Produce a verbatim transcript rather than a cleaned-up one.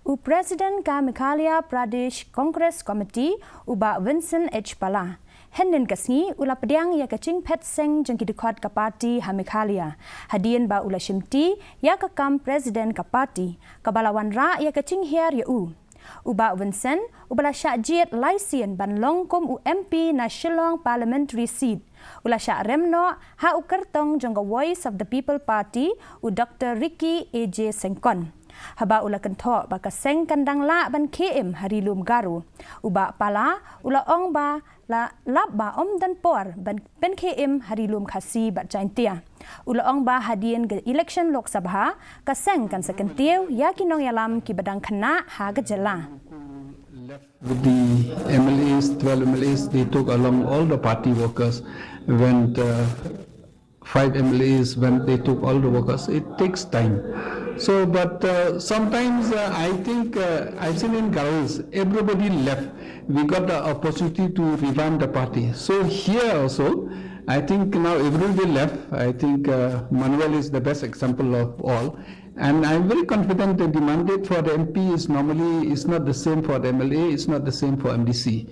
U President ka Meghalaya Pradesh Congress Committee, u Bah Vincent H Pala, hynnin ka sngi u la pdiang ïa ka jingphet seng jong ki dkhot ka party ha Meghalaya, hadien ba u la shimti ïa ka kam President ka party, kaba la wanrah ïa ka jinghiar ïa u. U Bah Vincent, uba la shah jied lai sien ban long kum u M P na Shillong Parliamentary Seat, u la shah rem noh ha u kyrtong jong ka Voice of the People Party, u Doctor Ricky A J Syngkon, haba u la kynthoh ba ka seng kan dang lah ban khie im ha Ri Lum Garo. U Bah Pala u la ong ba la lap ba ym don por ban pynkhie im ha Ri Lum Khasi bad Jaintia. U la ong ba hadien ka election Lok Sabha, ka seng kan sa kyntiew ïa ki nongïalam kiba dang khynnah ha ka jylla. Left with the M L As, twelve M L As, they took along all the party workers. When uh, five M L As, when they took all the workers, it takes time. So, but uh, sometimes uh, I think uh, I've seen in Garos, everybody left. We got the opportunity to revamp the party. So here also, I think now everybody left. I think uh, Manuel is the best example of all. And I'm very confident that the mandate for the M P is normally is not the same for the M L A, it's not the same for M D C.